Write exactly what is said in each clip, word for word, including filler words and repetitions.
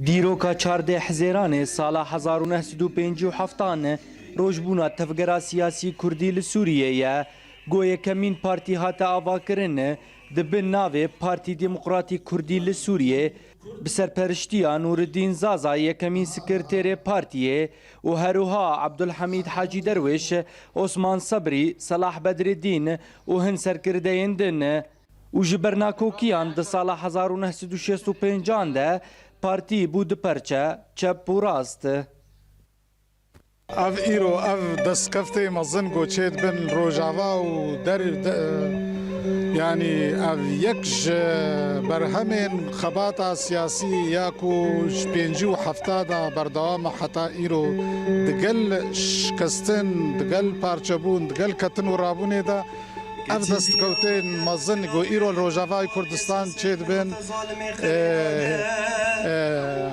Dîroka çardeh Hizêranê sala hezar û neh sed û pêncî û heftan rojbûna tevgera siyasî kurdî li Sûriyê ye. Go yekemîn partî hate avakirin, di bin navê Partî Demokratîk Kurdî li Sûriyê, bi serperiştiya Nûreddîn Zaza, yekemîn sekreterê partiyê, û herwiha Abdulhamîd Hacî Derwêş, Osman Sebrî, Selah Bedreddîn û hin serkirdeyên din. Û ji ber nakokiyan di sala hezar û neh sed û şêst û pêncan de partî bû du perçe, çep û rast. Ev îro, ev destkeftê mezin ku çêdibin Rojava û der, de, yanî ev yek ji berhemên xebata siyasî ya ku ji pêncî û hefta de berdewam e heta îro, digel şikestin, digel parçebûn, digel ketin û rabûnê de ev destkewtên mezin ku îro li Rojavayê Kurdistan çêdibin, e, e,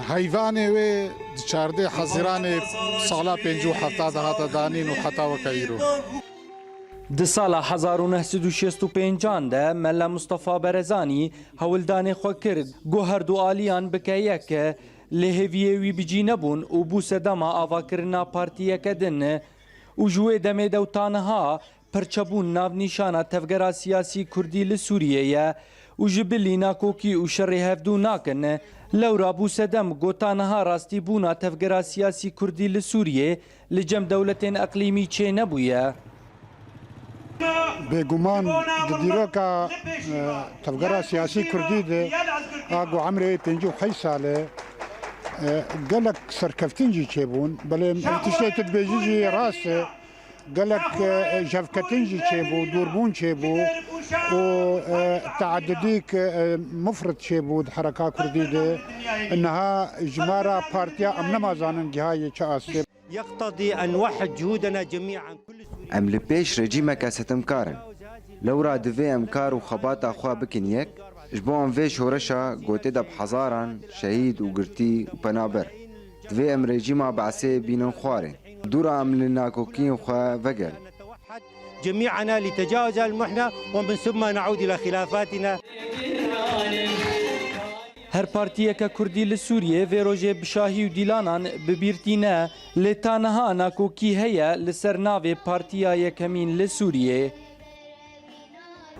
heyvanê wê di çardeh Hezîranê sala pêncî û hefta de hate danîn û heta weke îro. Di sala hezar û neh sed û şêst û pêncan de Mela Mustafa Berezanî hewldanê xwe kir, ku her du aliyan bike yek, lê hêviyê wî bi cî nebûn û bû sedema avakirina partiyeke din. Û ji wê demê de û ta niha perçebûn navnîşana tevgera siyasî kurdî li Sûriyê ye û ji bilî nakokî û şerê hevdû nakin. Lewra bû sedem ku ta niha rastîbûna tevgera siyasî kurdî li Sûriyê li cem dewletên eqlîmî çênebûye. Bêguman di dîroka, e, tevgera siyasî kurdî de, a ku emrê wê pêncî û heşt sal e, e, gelek serkeftin jî çêbûn. Belê ev tiştê tu dibêjî jî rast e. Gelek, e, jevketin jî çêbû, dûrbûn çêbû û, e, teedidîk, e, mufrit çêbû di hereka kurdî de. Niha jimara partiya em nemazanin gihayê çi astê. يقتضي أن نوحد جهودنا جميعا، كل سوري. Em li pêş rejîmeke sitimkar in. Lewra divê em kar û xebata xwe bikin yek, ji bo em vê şoreşa gotê de bi hezaran şehîd û girtî û penaber. Divê em rejîma Be'sê bînin xwarê. Dûra em li nakokiyên xwe vegerin. نتوحد جميعنا لتجاوز المحنة، ومن ثم نعود إلى خلافاتنا. Her partiyeke kurdî li Sûriyê vê rojê bi şahî û dîlanan bi bîr tîne, lê ta niha nakokî heye li ser navê Partiya Yekemîn li Sûriyê.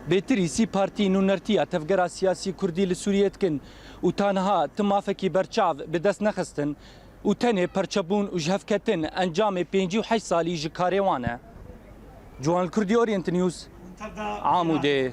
Bêtirî sî partî nûnertiya tevgera siyasî kurdî li Sûriyê dikin û ta niha ti mafekî berçav bi dest nexistin û tenê perçebûn û jihevketin encamê pêncî û heşt salî ji karê wan e. Ciwan Kurdî, Orient News, Amûdê.